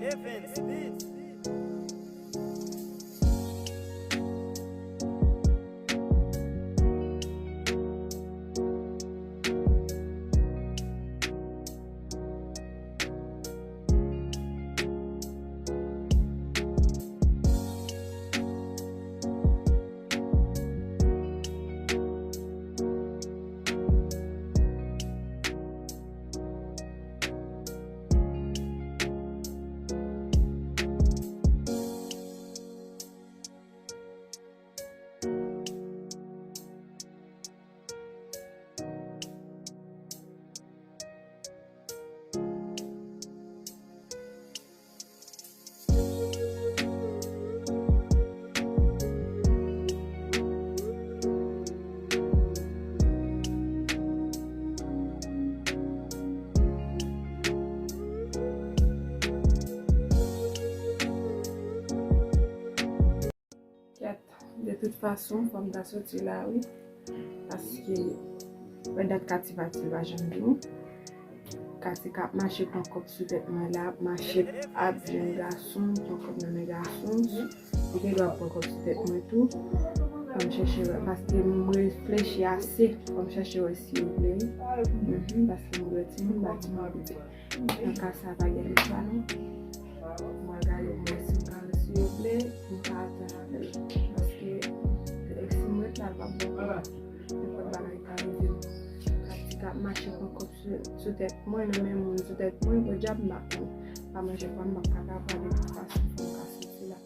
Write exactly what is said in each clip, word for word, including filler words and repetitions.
Evans Beats. Kèt, de tout fason, fò m ta soti la, wi. Paske, wè dat Katy pati, l pa janm vini. Katy k ap mache pran kòb sou tèt mwen la, ap mache ap jwenn gason, pran kòb nan men gason. Li gen dwa pran kòb sou tèt mwen tou. Fò m chèche wè, paske m reflechi ase. Fò m chèche wè si yo vle, wi. Mhm, paske m dwe timoun, m pa timoun piti. Nan ka sa, pa gen lòt chwa non. Mwen gade mwen si m ka, si yo vle, m ka atann avè l. Paske, si m ret la, l p ap bon pou mwen. Nenpòt bagay ka rive m. Katy k ap mache pran kòb sou, sou tèt mwen, nan men moun sou tèt mwen, podyab m pa konn. Pa manje pwa m, m p ap ka kapab de tout fason, fò m ka soti la.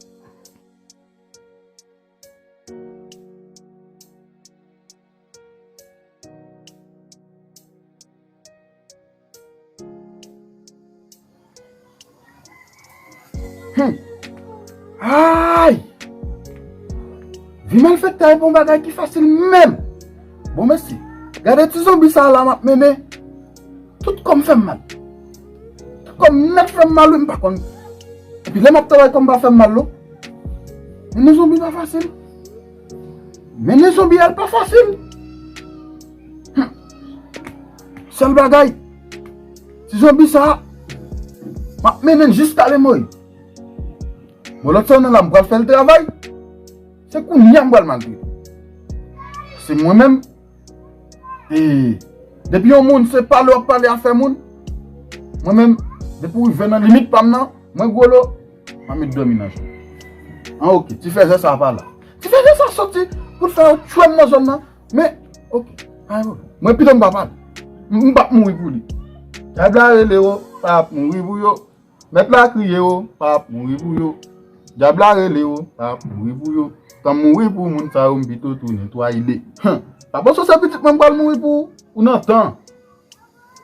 Hmm. Ay! Vi malfektè pa yon bagay ki fasil menm. Bon, mesye, gade ti zonbi sa a la m ap mennen. Tout kò m fè m mal. Tout kò m nèt fè m mal, wi, m pa konn. Epi lè m ap travay, kò m pa fè m mal, non. Mennen zonbi pa fasil. Mennen zonbi a, l pa fasil. Hmm. Sèl bagay, ti zonbi sa a, m ap mennen l jiska lemò. Bon, lòt sa nan la, m pral fè l travay. Se kounye a m pral maltrete. Se mwen menm. E depi yon moun se pale w ap pale afè moun, mwen menm, depi w rive nan limit pa m nan, mwen gwo lo, m ap met dòmi nan janm. An, oke, ti fèzè sa pa la. Ti fèzè sa soti pou l fè yo tchwe m nan zòn nan. Men, oke, pa gen pwoblèm. Mwen pito m pa pale. M, m p ap mouri pou li. Dyab la rele yo, pa ap mouri pou yo. Mèt la kriye yo, pa ap mouri pou yo. Dyab la rele yo, pa ap mouri pou yo. Tan m mouri pou moun sa yo, m pito tou netwaye de. Hen, pa panse se pitit mwen m pral mouri pou ou nan tan.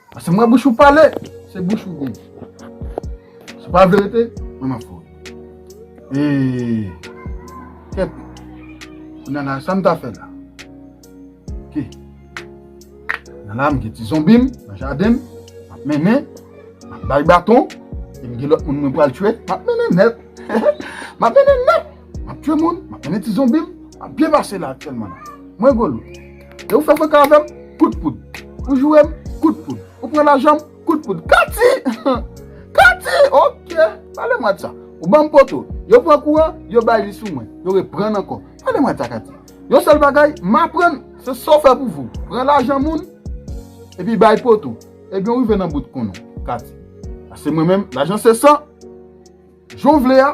Paske m wè bouch ou pale, se bouch ou gen. Se pa verite, mwen m ap fè w. E, kèt. Kounye a la, sa m ta fè la? Oke. Nan la, m gen ti zonbi m nan jaden m, m ap mennen, m ap bay baton, e m gen lòt moun mwen pral tchwe, m ap mennen nèt. M ap mennen nèt. M ap tchwe moun, m ap mennen ti zonbi m, m ap byen pase la aktyèlman la. Mwen gwo lo. E ou fè frekan avè m, kout poud. Ou joure m, kout poud. Ou pran lajan m, kout poud. Katy! Katy! Oke. Pale mwen de sa. Ou ban m poto. Yo pran kouran, yo bay li sou mwen. Yo reprann ankò. Pale mwen de sa, Katy. Yon sèl bagay, m aprann, se sa w fè pou vou. Pran lajan moun, epi bay poto. Ebyen, ou rive nan bout konnen, Katy. Paske mwen menm, lajan se san. Jan w vle a,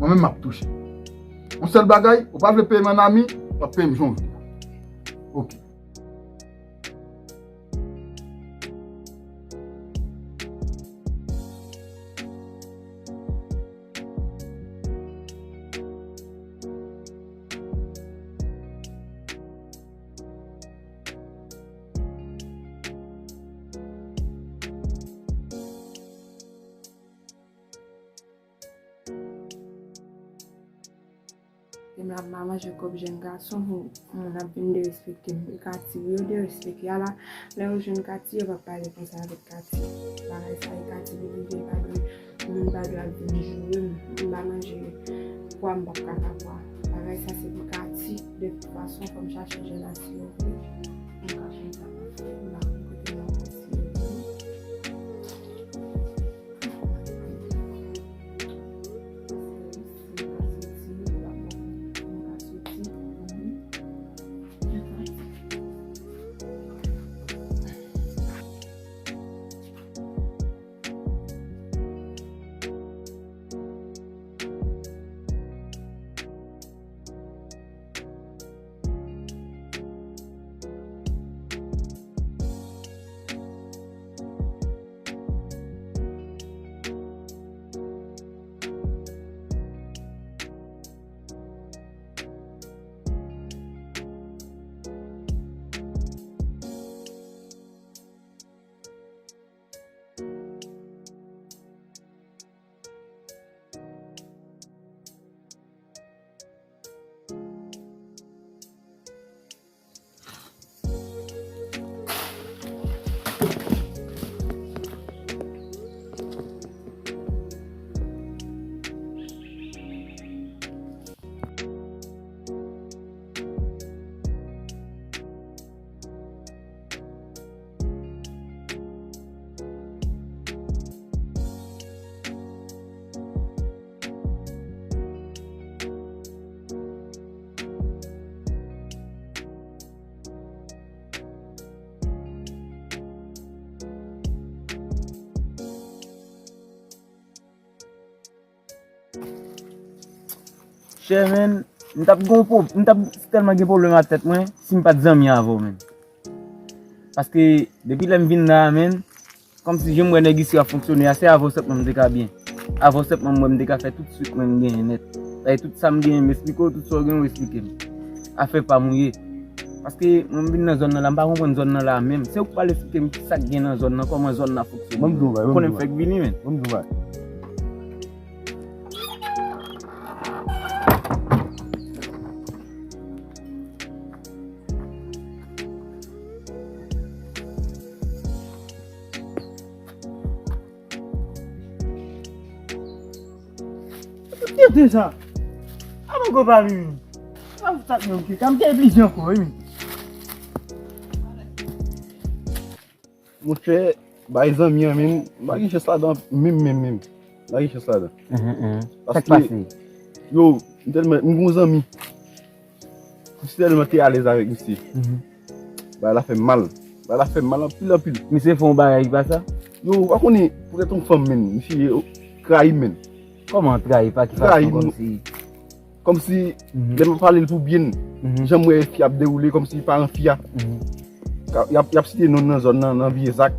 mwen menm m ap touche. Yon sèl bagay, ou pa vle peye m an ami, w ap peye m jan w vle a. Oke. Demen ap manje kòb jèn gason pou moun ap vin derespekte m. E Katy wi yo derespekte a la. Lè yo jwenn Katy, yo p ap pale konsa avèk Katy. Bagay sa e Katy li rive, pa dwe, moun pa dwe ap vin joure m. M pa manje pwa, m p ap kaka pwa. Bagay sa se pou Katy. De tout fason, fò m chache jèn la si yo vle. M ka konn sa m ap fè. M pa konn kote m ap pase yo vle. Chè, menn, m t ap gen yon pwob-, m t ap tèlman gen pwoblèm ak tèt mwen si m pa t zanmi avè w, menn. Paske depi lè m vin la a, menn, kòmsi jan m wè nèg isi ap fonksyone a, se avè w sèlman m te ka byen. Avè w sèlman m wè m te ka fè tout swit mwen m genyen nèt. Sa e tout sa m genyen, m esplike w, tout sa w genyen, w esplike m. Afè pa m ou ye. Paske mwen m vin nan zòn nan la, m pa konprann zòn nan la menm. Se ou k pral esplike m kisa k gen nan zòn nan, kòman zòn nan ap fonksyone. Ban m di w yon bagay, ban m di w yon bagay. Ou konnen m fèk vini, menn. Ban m di w yon bagay. Tete sa. A mwen konpa li menm. A sa k menm ki ka m te eplizye ankò wi menm. Monchè, bay zanmi an menm, m pa gen chans ladan menm, menm, menm. M pa gen chans ladan. Mhm, mhm. Sa k pase? Yo, m tèlman, m gon zanmi. M tèlman te alèz avèk misye. Mhm. Bagay la fè m mal. Bagay la fè m mal anpil, anpil. Misye fè yon bagay ki pa sa? Yo, ou pa konnen, poutèt yon fanm, menn. Misye trayi m, menn. Kòman trayi? Pa ki fason? Trayi m. Kòmsi Kòmsi, mhm, lè m ap pale l pou byen, mhm, jan m wè fi ap dewoule, kòmsi paran fi a. Mhm. Ka-, y ap, y ap site non nan zòn nan, nan vye zak.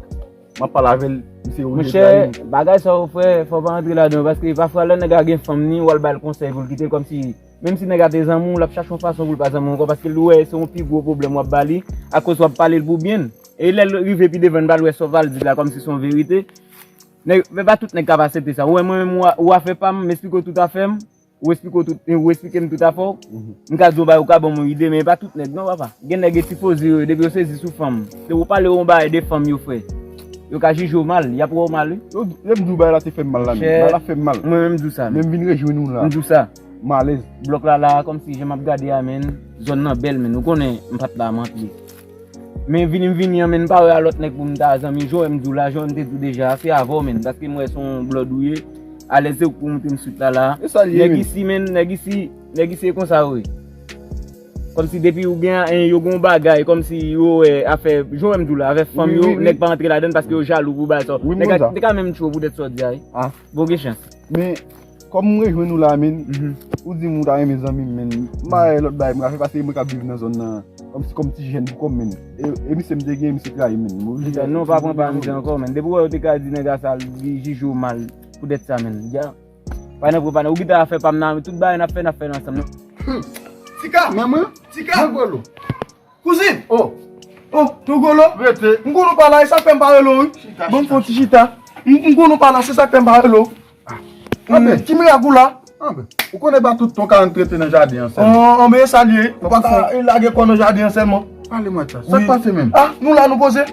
M ap pale avè l, misye oblije trayi m. Monchè, bagay sa yo, frè, fò w pa antre ladan yo, paske pafwa lè nèg la gen fanm ni, w al ba l konsèy pou l kite l, kòmsi, menm si nèg la te zanmi w, l ap chache yon fason pou l pa zanmi w ankò, paske l wè se yon pi gwo pwoblèm w ap ba li, akoz w ap pale l pou byen. E lè l rive pi devan, l pral wè sa w pral di la, kòmsi se yon verite. Nèg, men pa tout nèg k ap aksepte sa. Ou wè mwen menm, ou a, ou afè pa m, m esplike w tout afè m. Ou esplike w tout, ou esplike m tout afè w. Mhm. M ka di w bagay, ou ka ban m yon ide, men e pa tout nèg non, papa. Gen nèg e tifozi yo ye, depi yo sezi sou fanm. Se ou pale yon bagay de fanm yo, frè. Yo ka jije w mal, y ap wè w mal, wi. Yo, lè m di w bagay la te fè m mal la, menm. Bagay la fè m mal. Mwen menm m di w sa, men. Men m vin rejwenn ou la. M di w sa. M alèz. Blòk la la, kòmsi jan m ap gade a, menn. Zòn nan bèl, menn. Ou konnen, m pa t la, m antre. Men vini m vini an, menn, m pa wè a lòt nèg pou m ta zanmi. Jan m di w la, jan m te di w deja, se avè w, menn, paske m wè se yon blòd ou ye. Alèz se ou k pou moute m swit la la. E sa l ye, nèg isi, menn, nèg isi, nèg isi e konsa yo ye. Kòmsi depi ou gen, en, yo gen yon bagay, kòmsi yo wè afè, jan m di w la, afè fanm yo, nèg pa antre ladan l paske yo jalou pou bagay sa. Nèg la te ka menm tchwe w poutèt sa w di a, wi. Bon, gen chans. Men, kòm m rejwenn ou la, menn, ou di m ou ta renmen zanmi m, menn. M pa wè lòt bagay m ka fè, paske mwen k ap viv nan zòn nan. Kòmsi, kòm ti jèn pou kò m, menn. E, e misye m te gen, misye trayi m, menn. M oblije. Non, pa pran pa misye ankò, menn. Depi w wè yo te ka di nèg la sa, li jije w mal poutèt sa, menn. Ya. Pa nan pran, pa nan. Ou gentan afè pa m nan, tout bagay n ap fè, n ap fè l ansanm, non? Tika! Manman! Tika! Mwen golo. Kouzin! Oh! Oh, ton golo? Rete. M konn ou pa la, e sa k fè m pa rele w, wi. Chita, bon, chita, fon ti chita. M, m konn ou pa la, se sa k fè m pa rele w. Ah. Anben, ki mirak ou la? Anben, ou konnen pa tout tan w ka antre te nan jaden an sèlman. Oh, anben, e sa l ye. Ou pa ka, eh, lage kò w nan jaden an sèlman. Pale mwen sa. Sa k pase menm? Ah, nou la, nou poze.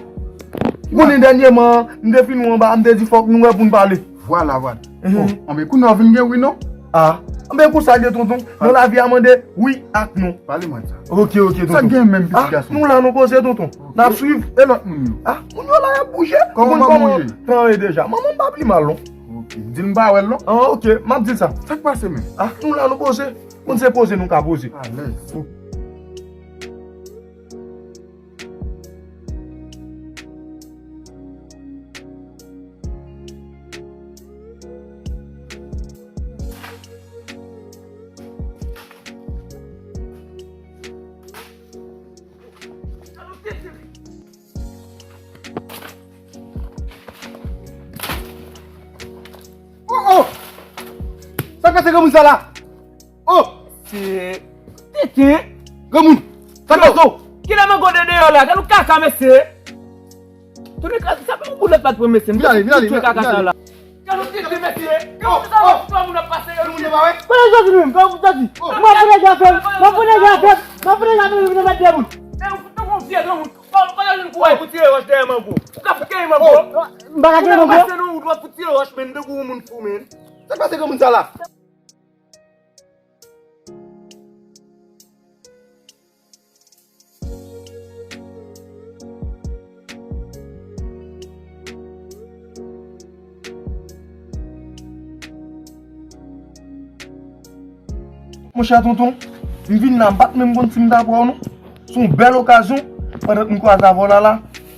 Ou konnen dènyèman, m te fin ou anba, m te di fòk nou wè pou n pale. Vwala, vwala. Mhm. Oh, anben, kounye a w vin gen wi non? Ah. Anben, konsa l ye, tonton. Nan lavi a mande wi ak non. Pale mwen sa. Ok, ok, tonton. Sa k gen menm, pitit gason? Ah, nou la, nou poze, tonton. Ok. N ap swiv. E lòt moun yo? Ah, moun yo la, y ap bouje. Kòman manman w ye? Tan e deja. Manman m pa pi mal, non. Ok. Di l m pa wè l, non? Ah, ok. M ap di l sa. Sa k pase menm? Ah, nou la, nou poze. Moun se poze, nou ka poze. Alèz. Oh, oh! Sa k pase granmoun sa la? Oh! Se tenten. Granmoun, sa k pase w? Kilè mango de deyò la? Gade yon kaka, mesye. Tounen kaka, sa pa yon boulèt pa t pran, mesye. M te tchwe kaka sa la. Gade yon tenten, mesye. Gade yon tenten, mesye. Kote w soti menm? Kote w soti? M ap pran nèg afè m. M ap pran nèg afè m. M ap pran nèg afè m, vin nan mèt de moun. E ou tankou yon vye granmoun. Kote w vin pou w pou tire wòch dèyè mango? Ou ka fout kenyen mango? M pa ka kenyen mango. Ou pase nan wout w ap fout tire wòch, menn, tankou yon moun fou, menn. Sa k pase granmoun sa la? Monchè tonton, m vin la, m pa t menm konn si m ta pran w non. Se yon bèl okazyon, pandan m kwaze avè w la la,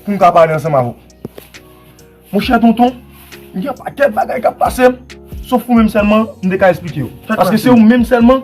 pou m ka pale ansanm avè w. Monchè tonton, m gen yon pakèt bagay k ap pase m, sof ou menm sèlman, m te ka esplike yo. Paske se ou menm sèlman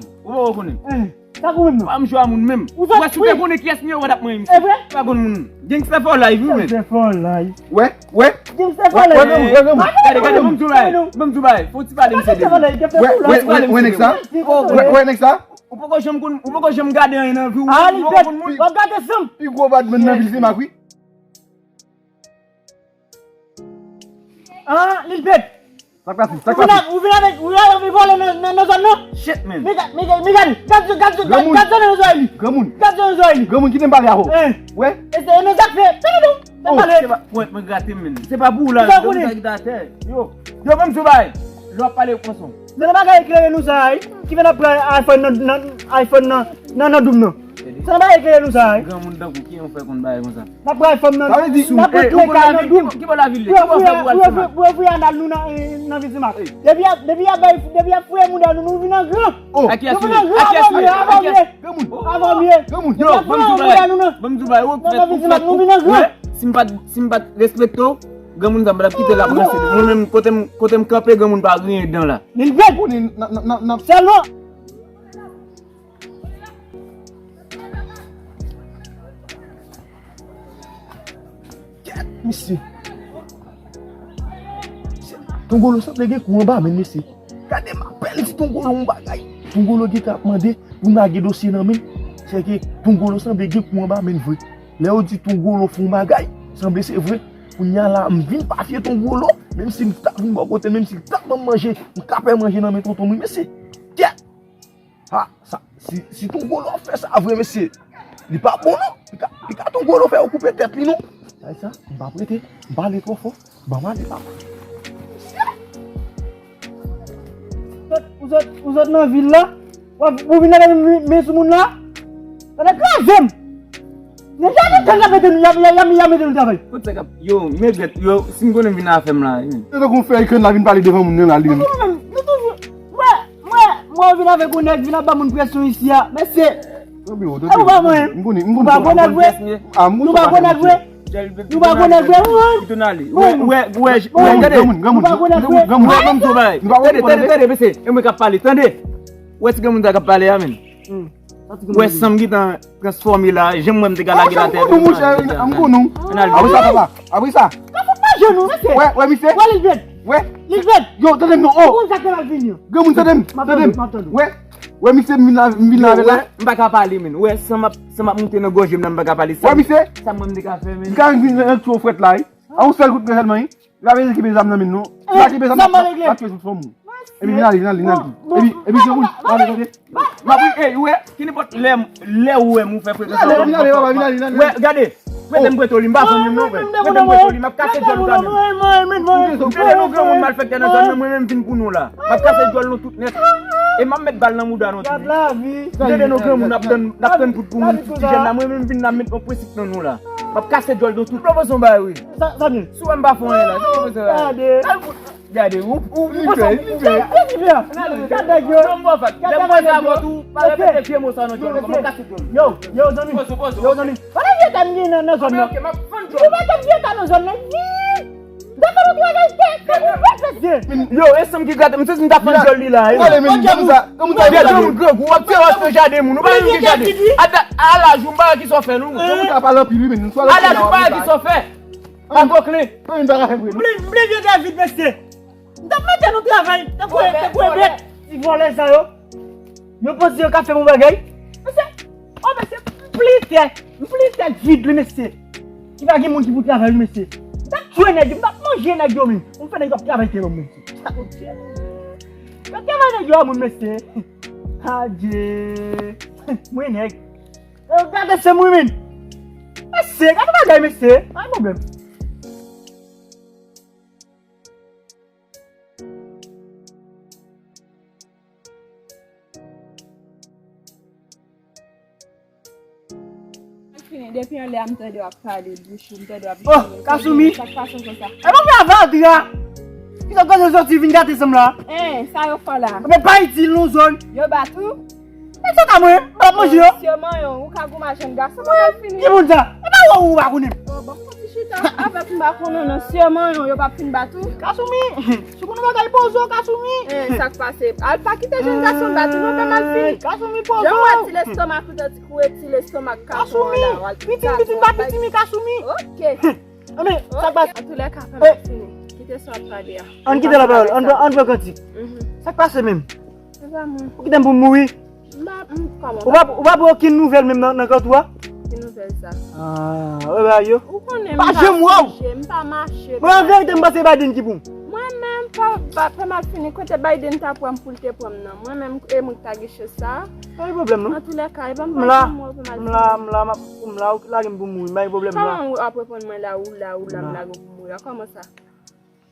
moun. Ou poko konnen. Sa kou menm non. Pa m jwe a moun menm. Ou wè si w te konnen kiyès m ye, ou pa t ap manyen misye. E vre? Pa konn moun. Gangsta for life, wi, men. Gangsta for life. Wè, wè. Gangsta for life. Wè, granmoun, wè, granmoun. Gade, gade, ban m di w bagay. Ban m di w bagay. Fò w ti pale misye de. Wè, wè, wè, wè, nèg sa. Wè, wè, nèg sa. Ou poko janm konn, ou poko janm gade anyen nan vi w. Ah, li pèt. W ap gade sanm. Pi gwo badman nan vil Senmak, wi. Ah, Lil Pèt. Sa k pase? Sa k pase? Ou vin avèk, ou vin avèk vòlè nan, nan, nan zòn nan? Shit, man. Men gad, men gad, men gad, gad, gad, gad, gad zòn nan zòrèy li. Granmoun. Gad zòn nan zòrèy li. Granmoun, kite m pale avè w. Wè. E se, e men sa k fè. Tande non. Tande. Se pa, pwèt mwen grate, men. Se pa pou w la. Sa w konnen? Yo. Yo, ban m di w bagay. Lè w ap pale, pran son. Se nan bagay eklere nou sa a, wi. Ki fè n ap pran iPhone nan, nan, iPhone nan, nan, nan doum nan. Se nan bagay eklere nou sa a, wi. Granmoun tankou ki yon fè konn bagay konsa. N ap pran iPhone nan, n ap pran kle kay nan doum. Ki bò lavil ye? Ki bò fè pou al Senmak? Pou yo fouye anal nou nan, nan vil Senmak. Depi y ap, depi y ap bay, depi y ap fouye mouda nou, nou vin an gran. Oh. Nou vin an gran avan mye, avan mye. Granmoun. Avan mye. Granmoun. Depi y ap fouye mouda nou nan, nan vil Senmak, nou vin an gran. Si m pa t, si m pa t respekte w, Granmoun sa m pa t ap kite l ap ranse. Mwen menm, kote m, kote m kanpe, granmoun pa griyen dan la. Lil Bèt. Ou konnen n ap, n ap, n ap, n ap. Sèlman. Kèt, mesye. Ton Golo sanble gen kou anba men, mesye. Gade m apèn di Ton Golo yon bagay. Ton Golo gentan ap mande pou m lage dosye nan men l. Sèke Ton Golo sanble gen kou anba men vre. Lè yo di Ton Golo fè yon bagay, sanble se vre. Kounye a la, m vin pa fye Ton Golo, menm si m t ap vin bò kote l, menm si l t ap ban m manje, m ka pè manje nan men tonton m wi, mesye. Kèt! Ha, sa, si, si Ton Golo fè sa vre, mesye, li pa bon non. Li ka, li ka Ton Golo fè yo koupe tèt li non. Sa, sa, m pa prete, m pale twò fò. Ban m ale, papa. Ou sot, ou sot, ou sot nan vil la, w ap, ou vin nan men, men sou moun la, sa te kraze m. Deja de tan y ap mete nou, y ap, y ap, y ap mete nou travay. Kot sa k ap, yo, men bèt, yo, si m konnen m vin afè m la, wi. Se tankou fè ekran la vin pale devan moun nan la, li menm. Nou toujou, mwen, mwen, mwen vin avèk yon nèg, vin ap ba moun presyon isi a, mesye. Ou pa mwen. M konnen, m konnen. Nou pa konnen vre. Nou pa konnen vre. Nou pa konnen vre. Ou tourn ale. Wè, wè, wè, gade. Nou pa konnen vre. Tande, tande, tande, mesye. E mwen k ap pale, tande. Wè ti granmoun sa k ap pale a, menm. Wè san m gentan transfòme la, jan m wè m te ka lage l atè. M konnen w, monchè, m konnen w. Apre sa, papa, apre sa. Ka fout manje nou, mesye. Wè, wè, misye. Wè, Lil Bèt. Wè. Lil Bèt. Yo, tande m non, oh. Ou konn sa k te mal vini. Granmoun, tande m, tande m. M ap tande w, m ap tande w. Wè, wè, misye m vin la, m vin la avè l la. M pa ka pale, menm. Wè, san m ap, san m ap moute nan gòje m nan, m pa ka pale. Wè, misye. Sa m wè m te ka fè, menm. M ka vin nan yon frèt la, wi. A yon sèl kout men sèlman, wi. L ap regle zam nan men nou. L ap regle zam nan, l ap tchwe tout fanm ou. Epi vin ale, vin ale, vin ale. Epi, epi se ou. Vin ale, tande. M ap, ey, wè, ki nenpòt lè, lè ou wè m ou fè frekans la. Vin ale, vin ale, papa, vin ale, vin ale. Wè, gade. Prete m pweto li, m pa fann menm non, frè. Prete m pweto li, m ap kase djòl ou kanmenm. M tande nou granmoun malfektè nan zòn nan, mwen menm vin pou nou la. M ap kase djòl nou tout nèt. E m ap met bal nan mouda nou tou. M tande nou granmoun ap tann, ap tann poud pou moun, ti jèn la, mwen menm vin la met yon prensip nan nou la. M ap kase djòl nou tout. Pwopoze yon bagay wi. Sa, sa byen. Si w wè m pa fè anyen la, se pwopoze yon bagay. Gade. Gade, ou, ou, ou, ou, gade nèg yo. Gade nèg yo. Yo, yo, zanmi. Yo, zanmi. Pa nan vye tan gen nan, nan zòn nan. Ou pa tan vye tan nan zòn nan. Gade nou travay tè, tè pou pèt mesye. Yo, e sanm ki grate, m santi m ta fann djòl li la. Gade men, gade sa. Gade yon grangou, w ap fè wòch nan jaden moun, ou pa menm gen jaden. A laj ou, m pa wè kisa w fè non. A laj ou, m pa wè kisa w fè. Patwòkle. M vle, m vle vye David mesye. M t ap mete nou travay tankou, tankou e bèt. Ti vòlè sa yo. Yo panse yo ka fè m yon bagay. Mesye, o mesye, m pli tè, m pli tè vid wi mesye. Ki pa gen moun ki pou travay wi mesye. M t ap tchwe nèg yo, m t ap manje nèg yo menm. Pou m fè nèg yo ap travay tè yo mesye. Yo travay nèg yo a moun mesye. Adye. Mwen nèg. Yo gade se mwen menm. Mesye, gade bagay mesye. Pa gen pwoblèm. Fini, depi anlè a m tande w ap pale bouch ou, m tande w ap... Oh, Kasumi! Sa k pase konsa? E pa vre avadra! Ki sa w koze soti vin gate sanm la? Eh, sa yo fè la? Men pa itil non zòn. Yo bat ou? E sa ka mwen, m ap manje yo. Sye manyon, ou ka goumen jèn gason, mwen fini. Ki moun sa? E pa wè ou pa konnen m. Bon, bon, fò ti chita avèk m pa konnen non. Sye manyon, yo p ap fin bat ou. Kasumi, si w konnen bagay poze w, Kasumi. Eh, sa k pase? Al pa kite jèn gason bat ou non, fè mal fini. Kasumi poze w. Jan w wè ti lestomak ou, tanti kou e ti lestomak Kasumi. Pitim, pitim, pa pitim, Kasumi. Ok. Anben, sa k pase? Antoulèka, fè mal fini. Kite sa w ap pale a. Ann kite lapawòl, ann pran, ann pran kantik. Sa k pase menm? Ou kite m pou m mouri? Ou pa, ou pa pran okenn nouvèl menm nan, nan kant ou a? Ki nouvèl sa? Ah, wè bagay yo. Ou konnen m pa sijè, m pa mache. Mwen, an verite, m panse Biden ki pou m. Mwen menm, pa, pa, fè mal fini. Kote Biden ta pran m pou l te pran m nan? Mwen menm, e mwen ki ta gen chans sa. Pa gen pwoblèm non. Antoulèka, e pa m pa di mwen fè mal fini. M la, m la, m ap, m la, ou lage m pou m mouri, pa gen pwoblèm la. Kòman ou ap reponn mwen la, ou la, ou la, m lage w pou mouri a? Kòman sa?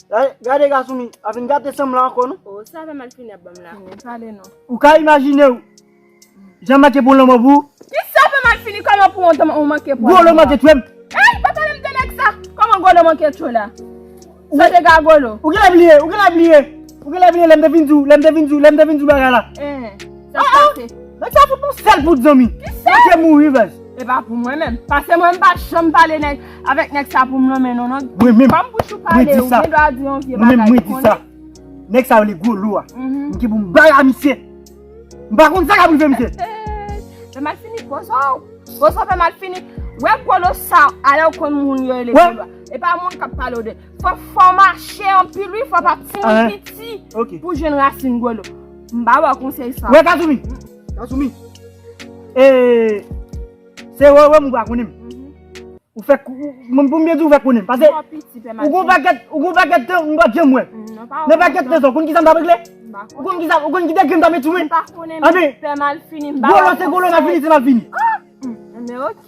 Gade, gade Kasumi, ap vin gate sanm la ankò non. Oh, sa fè mal fini ap ban m la. Fini, pale non. Ou ka imajine w, jan m manke pran lanmò pou ou. Kisa fè mal fini, kòman pou ou, ou manke pran lanmò? Golo manke tchwe m. Ey, pa pale m de nèg sa. Kòman Golo manke tchwe w la? Sa te ka Golo. Ou genlè bliye, ou genlè bliye. Ou genlè bliye lè m te vin di w, lè m te vin di w, lè m te vin di w bagay la. Eh, sa pase. Nèg sa fout m yon sèl poud zanmi. Kisa? Manke mouri baz. Se pa pou mwen menm. Paske mwen m pa janm pale nèg, avèk nèg sa pou m nonmen non, non. Mwen menm, kòm bouch ou pale, ou gen dwa di yon vye bagay, ou konnen. Nèg sa yo le gwo lo a. M gen pou m bay a misye. M pa konn sa k ap rive misye. Fè mal fini, pozo. Pozo fè mal fini. Wè gwo lo sa, alè ou konn moun yo rele gwo lo a. E pa moun k ap pale w de. Fò, fò mache anpil, wi, fò pa tini piti pou jwenn rasin gwo lo. M ba w konsèy sa. Wè, Kazumi. Kazumi. E, se wè, wè, m pa konnen. Ou fèk, ou, mwen, pou m byen di, ou fèk konnen. Paske ou gon pakèt, ou gon pakèt tan, m pa t janm wè. Nan pakèt tan sa, ou konn kisa m t ap regle? Ou konn kisa, ou konn ki degre m t ap mete sou mwen? M pa konnen, men fè mal fini, m pa wè konsèy. Gwo lo se gwo lo, mal fini se mal fini. Men ok.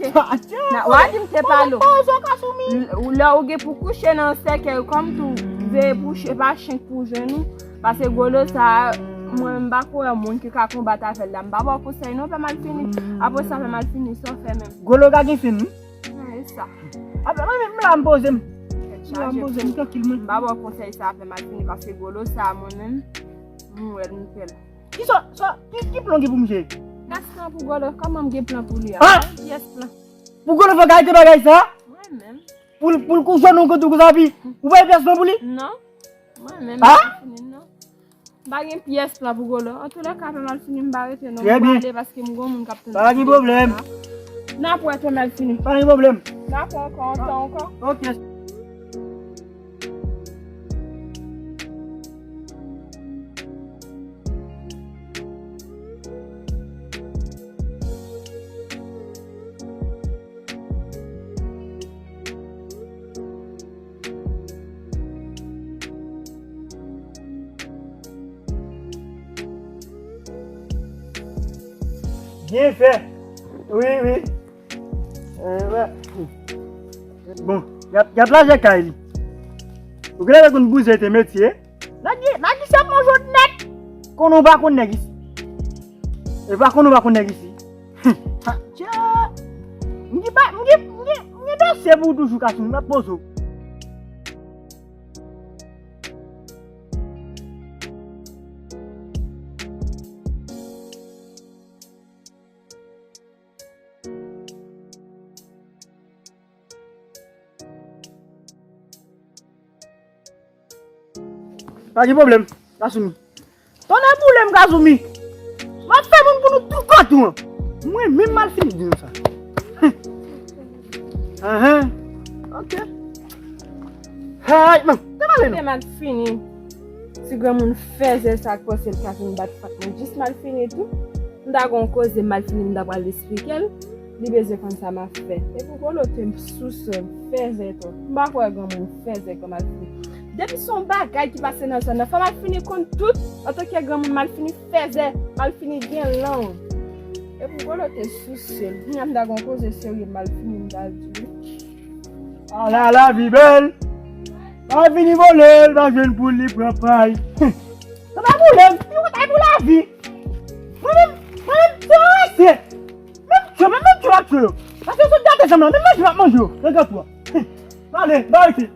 W a di m te pale w. Lè ou gen pou kouche nan sèkèy, kòm tou, veye pou ch-, e pa chen k pou jwenn ou. Paske gwo lo sa, mwen, m pa kwè moun ki ka konbat avè l la. M pa ba w konsèy non, fè mal fini. Apre sa, fè mal fini, sa w fè menm? Gwo lo ka gen fen, wi. Nan e sa. Apre mwen menm la m poze m. M la m poze m, trankil mwen. M pa ba w konsèy sa, fè mal fini, paske gwo lo sa, mwen menm, m wè l, m pè l. Ki sa, sa, ki, ki plan ki pou m jere? Pyès plan pou gwo lo, kòman m gen plan pou li a? Pyès plan. Pou gwo lo fòk arete bagay sa? Mwen menm. Pou l, pou l kou jwenn yon kote konsa, pi ou pa gen pyès plan pou li? Non. Mwen menm, m pa fini, non. M pa gen pyès plan pou gwo lo. Antoulèka, fè mal fini, m pa rete, non. M prale paske m gon moun k ap tann. Pa gen pwoblèm. N ap wè, fè mal fini. Pa gen pwoblèm. N ap wè ankò, antan ankò. Ok. Byen fè. Wi, wi. Eh, wè. Bon, y ap, y ap lajè kay li. Ou genlè konn bouzen te metye. Nèg, nèg isi ap manje w nèt. Konnen w pa konn nèg isi. E pa konnen w pa konn nèg isi. Ha, tchè. M gen pa, m gen, m gen, m gen dosye pou ou toujou, Kasumi, m ap poze w. Pa gen pwoblèm, Kasumi. Tonnè boule m, Kasumi. M ap fè moun pou nou tout kote w. Mwen menm mal fini di nou sa. Ahan. Ok. Hay, man, te pale non. Te mal fini. Ti granmoun fèzè sa k panse l ka vin bat fak mwen jis mal fini tou. M ta gon koze mal fini m ta pral esplike l. Li bezwen konn sa m ap fè. E pou gwo lo te m sousèl, fèzè tou. M pa kwè granmoun fèzè kòm mal fini. Depi se yon bagay ki pase nan zòn nan, fò mal fini konn tout. Antanke granmoun mal fini fèzè, mal fini gen lang. E pou gwo lo te sousèl. Kounya m ta gon koze serye mal fini m ta di li. Ala lavi bèl. Pa vini vòlè l, pa jwenn poul li pran pay. Sa pa boule m, li woutay pou lavi. Mwen menm, mwen menm, se yon resye. Menm tchwe, menm tchwe, pa tchwe yo. Paske yo sot gate janm lan, menm manje, pa manje yo. Nan gate w. Ale, ba rete.